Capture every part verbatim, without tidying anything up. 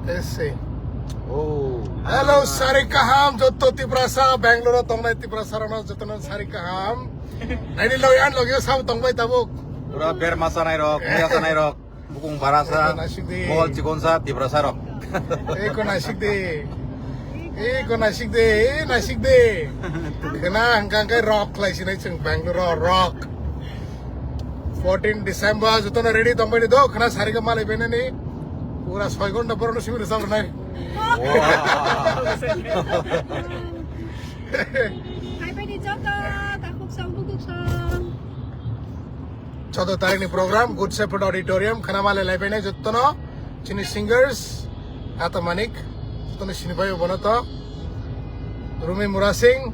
Ese. Oh. Hello, sari kaham, joto Tiprasa, Bangalore tongnai Tiprasa rano jotono sari kaham. Naini logi an logi sab tongbai tabuk. Pura ber masa nai rok, muya sa nai rok, bukung barasa, Eko naisik di. Mol chikon sa, Tiprasa rok. Eko naisik di. Eko naisik di, e naisik di. Kena hangkang kai rock khlai sinai chwng Bangalore rock. Fourteen December, jotono ready tongbai ni do, khana sari ka malai bainani. Pura soi ghonta borok no simi rwchap rwnai. Wow. Hai pai ni joto, takhuk song, bukuk song. Chaudo tarik ni program, Good Shepherd Auditorium, khana malai lai bainai jotono. Chini singers, Ata Manik, jotono sini pai bono to. Rumi Murasing,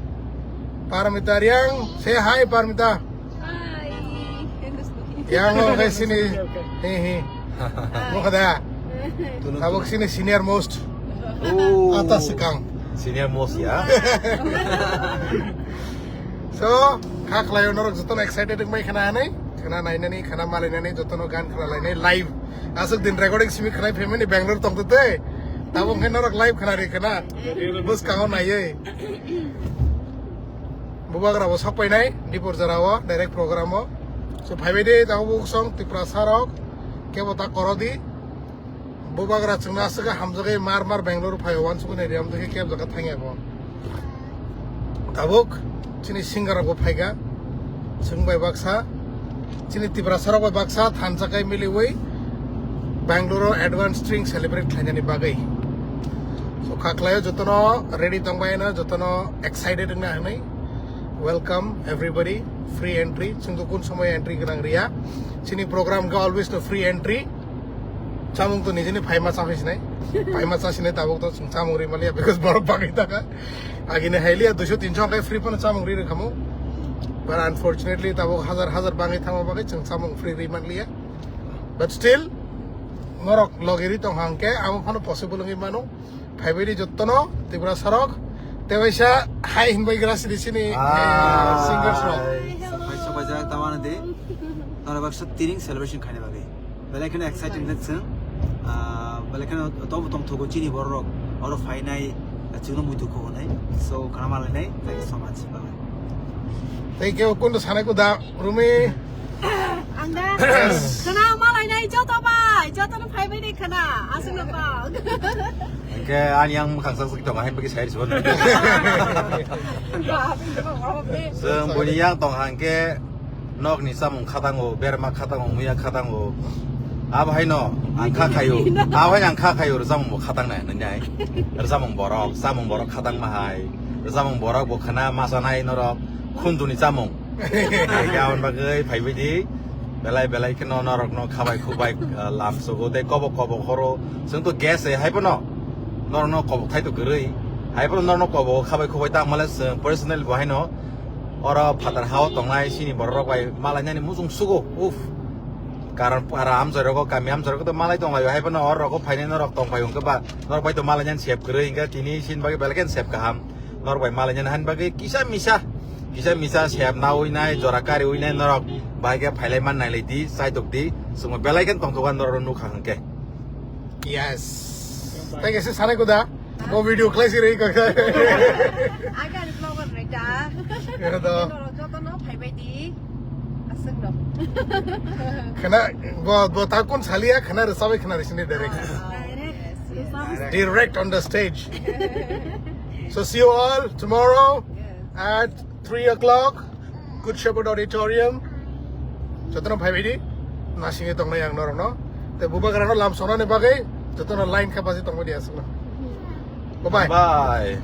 Parmita Riang, say hi Parmita. Hi. Yang o khe sini, hi hi. Mo kada. Tabuk sini senior most. Oh. Ata sekang. Senior most ya. So, kha khlai norok jotono excited wngbai khana hanai, khana nainani, khana malainani, jotono gan khana lainai live. Aswk din recording simi khana family Bangalore tongtwtwi. Tabuk khe norok live khana ri khana. Bwskango naiwi. Bubagra bo sok painai, Dipur jora o, direct program o. So, phaibai di, tabuk song, Tiprasa rok, kebo ta koro di. Bubagra chwngno aswk hamjagwi mar mar Bangalore phai o, uansukgwi naidi, amtwkhe kebjak thangya bo. Tabuk chini singer rok bo phaikha, chwng bai baksa, chini Tiprasa rok bai baksa thansa kai miliwi Bangalore o advance string celebrate khlainani bagwi. So kha khlaio jotono ready tongbai no, jotono excited wngna hinwi. Welcome everybody, free entry. Chwng to kun somoy entry gwnang riya. Chini program khe always no free entry. Chamung to nijini phaima chaphai sinai. Phaima cha sinai tabuk to chwng chamung ri maliya because borok bagwi taka. Agini hailiya duiso tinso khe free phano chamung ri rwkhamu. But unfortunately tabuk hazar hazar bangwi thangma bagwi chwng chamung free ri manliya. But still, norok logi ri tong hangke amo phano possible wngwi mano. Phaibai di jottono Tiprasa rok. Tewaisa hai hinbai gra sidi sini, eh, singers rok. Hai. Sapai sapai jak tamana di. Nara baksa tiring celebration khaina bagwi. Belai kheno exciting jak chwng. Ah, belai kheno tobo tongthogo chini borok rok. Oro phainai, chwngno muitu khobonai. So, khana malainai. Thank you so much. Bye bye. Thank you. Kundu sanai kuda, Rumi. Ang da. Yes. Khana malainai joto bai, joto no phaibai ni khana. Aswk no kok. Hingke ani ang mwkhang sak sak tongo, hain bagwi sai rwsibani. Chwng buini yang tong hangke nokni chamung khatango, berma khatango, muya khatango. Abo haino ang kha khaio. Abo haino ang kha khaio, rwchapmung bo khatang nai, nai, nai. Rwchapmung borok, chamung borok khatang ma hai. Rwchapmung borok bo khana ma chanai norok, khunduni chamung. Hingke aboni bagwi phaibai di. Belai belai kheno norokno khabai khubai, ah, lam sogo tei kobok kobok horo. Chwng to guest se hai phano norokno kobok thai to kwrwi. Hai phano norokno kobok khabai khubai ta male chwng personally bo haino oro phatar hao tongnai chini borok rok bai malainani muchung sugo. Uff. Karon para amchai rogo, kami amchai rogo to malai tonglaio. Hai phano oro rogo phainai norok tongpai hwnkhe ba norok bai to malainani sep kwrwi hwnkhe tini chini bagwi belai kheno sep kaham. Norok bai malainani han bagwi kisa misa, kisa misa sep nawi nai, jora kariwi nai norok bai khe phailai man nailai di, chaitok di, chwngno belai khe tongthok norok nukha hwnkhe. Yes. Thank you, sanai kuda. Mo video khlai si rei kaka. Aga ni vlogger rei da. Ero do. Joto no phaibai di. Aswk no. Khana bo, bo ta kun saliya khana rwchabai khana rwsini direct. Ah, yes, yes. Direct on the stage. So see you all tomorrow at three o'clock, Good Shepherd Auditorium. Jotono phaibai di, nasingwi tongnai ang norokno. Tei bubagrano lam sonani bagwi jotono line khe basi tongbai di aswkno. Bye bye. Bye.